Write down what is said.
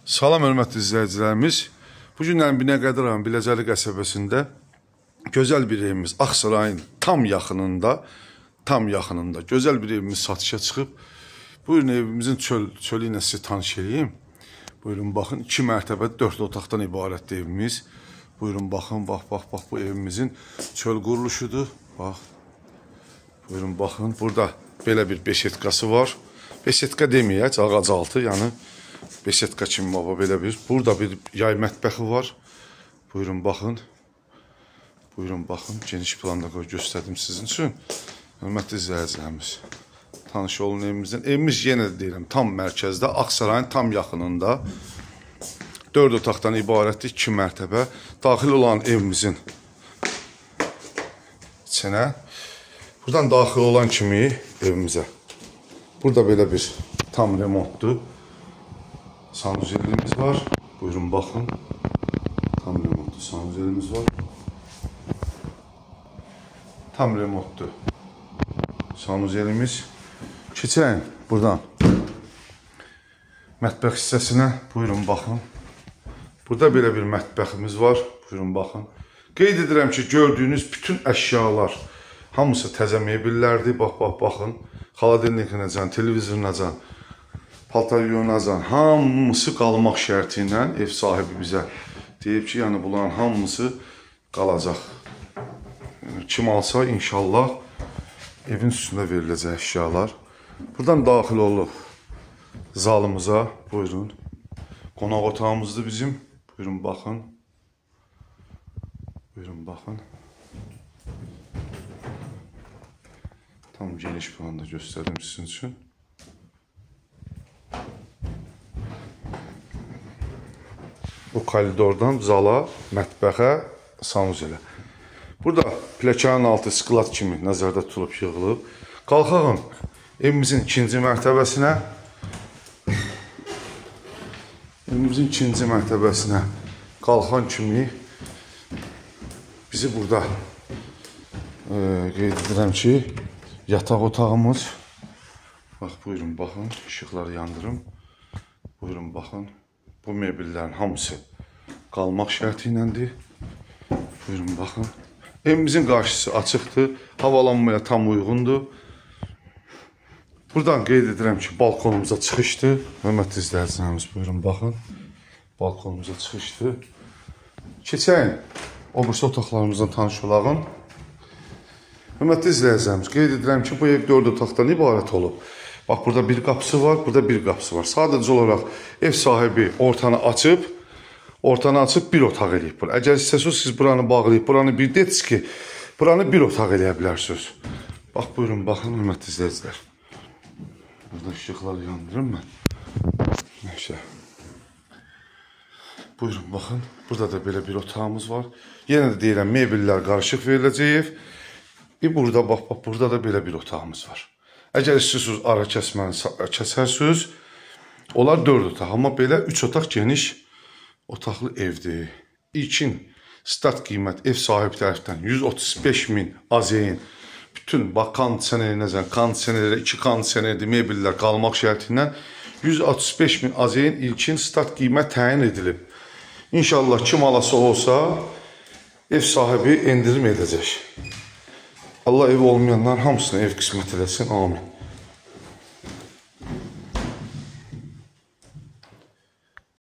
Salam hörmətli izləyicilərimiz. Bu günlərin Binəqədi rayon Biləcəri qəsəbəsində gözəl bir evimiz Ağsarayın tam yaxınında gözəl bir evimiz satışa çıxıb. Buyurun evimizin çölü ilə sizi tanış eləyim. Buyurun baxın, 2 mərtəbə 4 otaqdan ibarətdir evimiz. Buyurun baxın, bax bax bax, bu evimizin çöl quruluşudur. Bax. Buyurun baxın, burada belə bir beşetkası var. Beşetka deməyək, ağac altı, yəni beşetka kimi baba belə bir. Burada bir yay mətbəxi var. Buyurun baxın. Buyurun baxın, geniş planda göstərdim sizin üçün. Hörmətli izləyicilərimiz, tanış olun evimizdən. Evimiz yenə də deyirəm, tam mərkəzdə, Ağsarayın tam yaxınında. 4 otaqdan ibarətdir, 2 mərtəbə. Daxil olan evimizin içinə. Buradan daxil olan kimi evimizə. Burada belə bir tam remontdur. Sanuzelimiz var. Buyurun baxın. Tam remontlu sanuzelimiz var. Tam remontlu sanuzelimiz. Keçək buradan mətbəx hissəsinə. Buyurun baxın. Burada belə bir mətbəximiz var. Buyurun baxın. Qeyd edirəm ki, gördüyünüz bütün əşyalar hamısı təzə mebellərdir. Bax, bax, baxın. Xaladelnikinəcən, televizorunacən, paltaryonacən, hamısı qalmaq şərti ilə ev sahibi bizə deyib ki, yəni bunların hamısı qalacaq. Kim alsa inşallah evin üstündə veriləcək əşyalar. Buradan daxil olub zalımıza. Buyurun. Qonaq otağımızdır bizim. Buyurun baxın. Buyurun baxın. Tam geniş planda göstərdim sizin üçün. Bu koridordan zala, mətbəxə, sanuzelə. Burada pləkanın altı sklad kimi nəzərdə tutulub, yığılıb. Qalxağım evimizin ikinci mərtəbəsinə. Evimizin ikinci mərtəbəsinə qalxan kimi bizi burada qeyd edirəm ki, yataq otağımız. Bax, buyurun baxın, işıqları yandırım. Buyurun baxın, bu mebellərin hamısı qalmaq şərti iləndir. Buyurun baxın. Evimizin qarşısı açıqdır, havalanmaya tam uyğundur. Buradan qeyd edirəm ki, balkonumuza çıxışdır. Hörmətli izləyicilərimiz, buyurun baxın. Balkonumuza çıxışdır. Keçəyin, o birisi otaqlarımızdan tanış olağın. Hörmətli izləyicilərimiz, qeyd edirəm ki, bu ev 4 otaqdan ibarət olub. Bax, burada bir qapısı var, burada bir qapısı var. Sadəcə olaraq ev sahibi ortanı açıb bir otaq eləyib bura. Əgər istəsəniz, siz buranı bağlayıb, buranı bir dediniz ki, buranı bir otaq eləyə bilərsiniz. Bax, buyurun, baxın, hörmətli izləyicilər. Burada işıqları yandırım mən. Nəysə. Buyurun, baxın. Burada da belə bir otağımız var. Yenə də deyirəm, mebellər qarışıq veriləcək ev. Burada, bax, bax, burada da belə bir otağımız var. Əgər istəyirsiniz, ara kəsməni kəsərsiniz, onlar 4 otaq. Amma belə 3 otaq geniş otaqlı evdir. İlkin start qiymət ev sahibi tərəfdən 135 min AZN. Bütün, bax, kondisionerинəcən, kondisionerə, 2 kondisionerdir, mebellər qalmaq şərti ilə 135 min AZN ilkin start qiymət təyin edilib. İnşallah kim alası olsa, ev sahibi endirim edəcək. Allah ev olmayanlar hamısına ev qismət eləsin. Amin.